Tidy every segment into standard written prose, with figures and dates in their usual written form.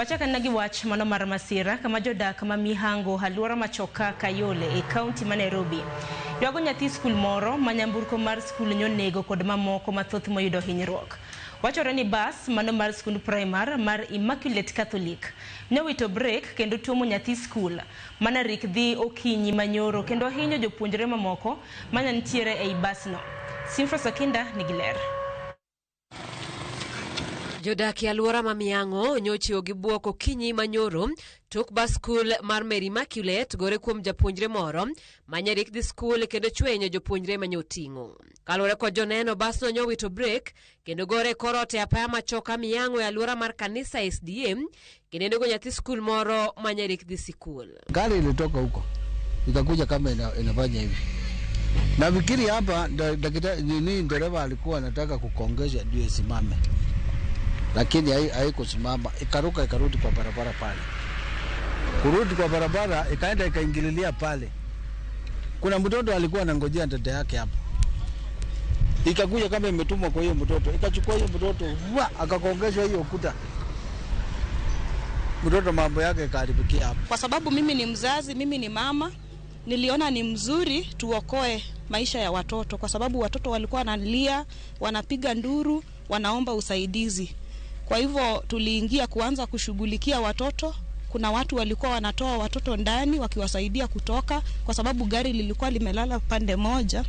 Wachak anena gi wach mano mar masira kama jodak ma Mihango, alwora Machoka Kayole e kaunti ma Nairobi, ywago nyathi skul moro ma nyamburko mar skul nyonego kod mamoko mathoth moyudo hinyruok. Wachore ni bas mano mar skund primar mar Immaculate Catholic nowito brek kendo tuomo nyathi skul mana rik dhi okinyi manyoro kendo hinyo jopuonjre mamoko mane nitiere ei basno. Simfros Okinda nigi ler. Jodak e alwora ma Miang'o nyochiwo gi bwok okinyi manyoro tok bas skul mar Mary Immaculate gore kuom japuonjre moro ma nyarik dhi skul kendo chwenyo jopuonjre ma nyoting'o. Kaluwore kod joneno, basno nyowito brek kendo gore e kor ot e apaya Machoka Miang'o e alwora mar kanisa SDA kendo nego nyathi skul moro ma nyarik dhi sikul. Gari ilitoka huko ikakuja kama inafanya hivi. Nafikiri hapa nini, dereva alikuwa anataka kukongesha ndio isimame, lakini haikusimama, ikaruka ikarudi kwa barabara pale. Kurudi kwa barabara ikaenda ikaingililia pale. Kuna mtoto alikuwa anangojea dada yake hapo, ikakuja kama imetumwa kwa hiyo mtoto, ikachukua hiyo mtoto wa akakongeshwa hiyo ukuta, mtoto mambo yake ikaharibikia hapo. Kwa sababu mimi ni mzazi, mimi ni mama, niliona ni mzuri tuokoe maisha ya watoto, kwa sababu watoto walikuwa wanalia, wanapiga nduru, wanaomba usaidizi. Kwa hivyo tuliingia kuanza kushughulikia watoto. Kuna watu walikuwa wanatoa watoto ndani wakiwasaidia kutoka, kwa sababu gari lilikuwa limelala pande moja.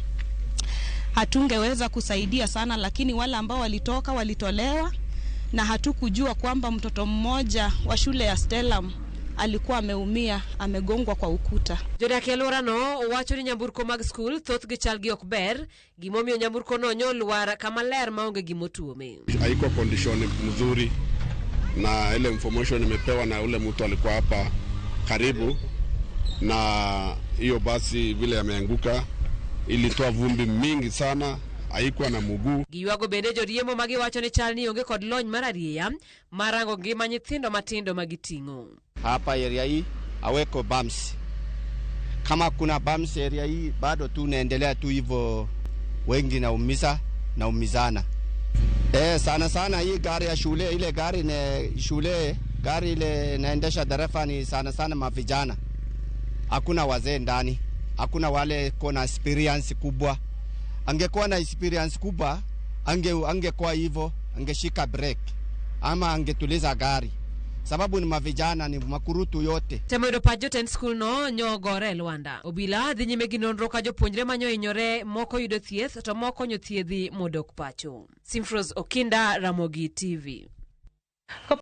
Hatungeweza kusaidia sana, lakini wale ambao walitoka walitolewa, na hatukujua kwamba mtoto mmoja wa shule ya Stellam alikuwa ameumia, amegongwa kwa ukuta. Jodak e alworano wacho ni nyamburko mag skul thothgi chalgi ok ber, gimomiyo nyamburko no nyolwar kama ler maonge gimotuome. Haiko condition mzuri, na ile information imepewa na ule mtu alikuwa hapa karibu na hiyo basi, vile ameanguka ilitoa vumbi mingi sana, haikuwa na mguu. Giywago bende joriembo ma giwacho ni chal ni onge kod lony mar arieya mar rango ngima nyithindo matindo ma giting'o. Hapa area hii aweko bumps. Kama kuna bumps area hii bado tu naendelea tu hivyo, wengi naumiza naumizana. Sana sana hii gari ya shule, ile gari ne shule, gari ile naendesha dereva ni sana sana mavijana, hakuna wazee ndani, hakuna wale kona experience kubwa. Angekuwa na experience kubwa angekuwa hivyo, angeshika brake ama angetuliza gari, sababu ni mavijana, ni makurutu yote. Temo yudo pach jotend skul no nyogore e lwanda. Obila dhi nyime gi nonro ka jopuonjre manyohinyore moko yudo thieth to moko nyothiedhi modok pacho. Simfros Okinda, Ramogi TV.